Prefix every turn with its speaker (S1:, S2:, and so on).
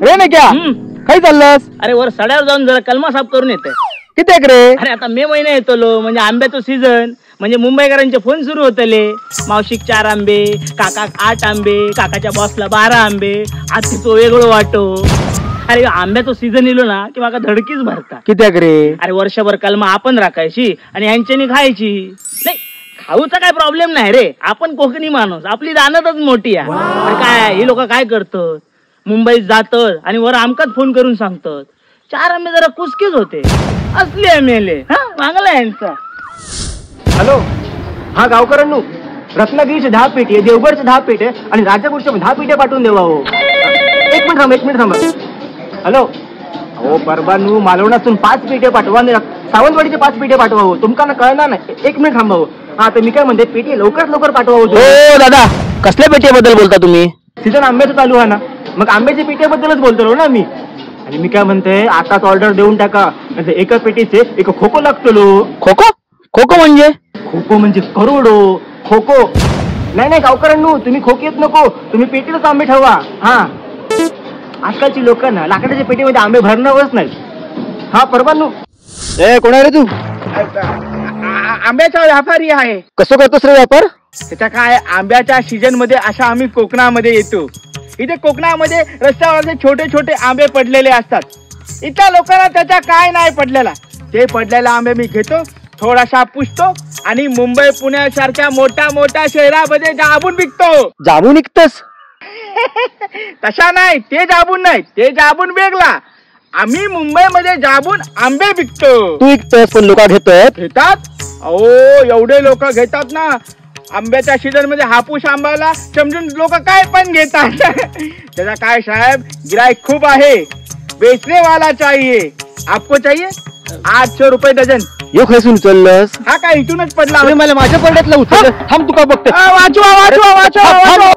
S1: रे ना क्या काय चाललंस?
S2: अरे वर सड्यावर जाऊन जरा कलमा साफ करून येते.
S1: किती रे?
S2: अरे आता मे महिना येतलो म्हणजे आंब्याचो सीझन, म्हणजे मुंबईकरांचे फोन सुरू होतले. मावशीक 4 आंबे, काकाक 8 आंबे, काकाच्या बॉसला 12 आंबे, आत्तीचो वेगळो वाटो. अरे आंब्याचो सीझन इलो ना की माका धडकीच भरता.
S1: कित्याक रे?
S2: अरे वर्षभर कलमा आपण राखायची आणि ह्यांच्यानी खायची. नाही खाऊचा काय प्रॉब्लेम नाही रे, आपण कोकणी माणूस, आपली दानतच मोठी आहे. काय ही लोक काय करतात, मुंबईत जातात आणि वर आमकाच फोन करून सांगतात 4 आंबे जरा कुसकीच होते. असले मेले हा मागला यांचा.
S3: हॅलो, हा गावकरांनो, रत्नागिरीचे 10 पेटी, देवगडचे 10 पेटे आणि राजापूरचे 10 पेटे पाठवून देवा. हो एक मिनिट थांबा, एक मिनिट थांबा. हॅलो, हो परबानू मालवणातून 5 पेटे पाठवा आणि सावंतवाडीचे 5 पेटे पाठवा. हो तुमका ना कळणार नाही, एक मिनिट थांबा. हो हा, तर मी काय म्हणते, पेटी लवकरात लवकर पाठवा.
S1: हो दादा, कसल्या पेटीबद्दल बोलता तुम्ही?
S3: सीझन आंब्याचं चालू आहे ना, मग आंब्याच्या पेट्याबद्दलच बोलतो ना मी. आणि मी काय म्हणते, आताच ऑर्डर देऊन टाका, म्हणजे एका पेटीचे एक खोको लागतो.
S1: खोको? खोको म्हणजे?
S3: खोको म्हणजे करोडो. खोको नाही नाही गावकरांनो, तुम्ही खोकेत नको, तुम्ही पेटीतच आंबे ठेवा. हा, आजकालची लोक ना लाकडाच्या पेटीमध्ये आंबे भरणारच नाही. हा परवानू.
S1: ए कोण आहे रे तू?
S4: आंब्याचा व्यापारी आहे.
S1: कसं करतोस रे व्यापार?
S4: त्याच्या काय, आंब्याच्या सीझन मध्ये अशा आम्ही कोकणामध्ये येतो. इथे कोकणामध्ये रस्त्यावर छोटे छोटे आंबे पडलेले असतात. इथल्या लोकांना त्याचा काय नाही पडलेला, ते पडलेला आंबे मी घेतो, थोडासा पुसतो आणि मुंबई पुण्यासारख्या मोठ्या मोठ्या शहरामध्ये जाबून विकतो.
S1: जाबून विकतस?
S4: तशा नाही, ते जाबून नाही, ते जाबून वेगळा. आम्ही मुंबईमध्ये जाबून आंबे विकतो.
S1: तू विकतस पण लोक घेतात?
S4: घेतात अहो, एवढे लोक घेतात ना. आंब्याच्या सीझन मध्ये हापूस आंब्याला समजून लोक काय पण घेतात. त्याचा काय साहेब, गिराईक खूप आहे. बेचने वाला चाहिए. आपको चाहिए? 800 रुपये डझन.
S1: यो खैसून उचललंस?
S4: हा काय इथूनच पडला.
S1: मला माझ्या पडल्यातला उचललं. थांब तुका बघते.
S4: वाचवा वाचवा वाचवा.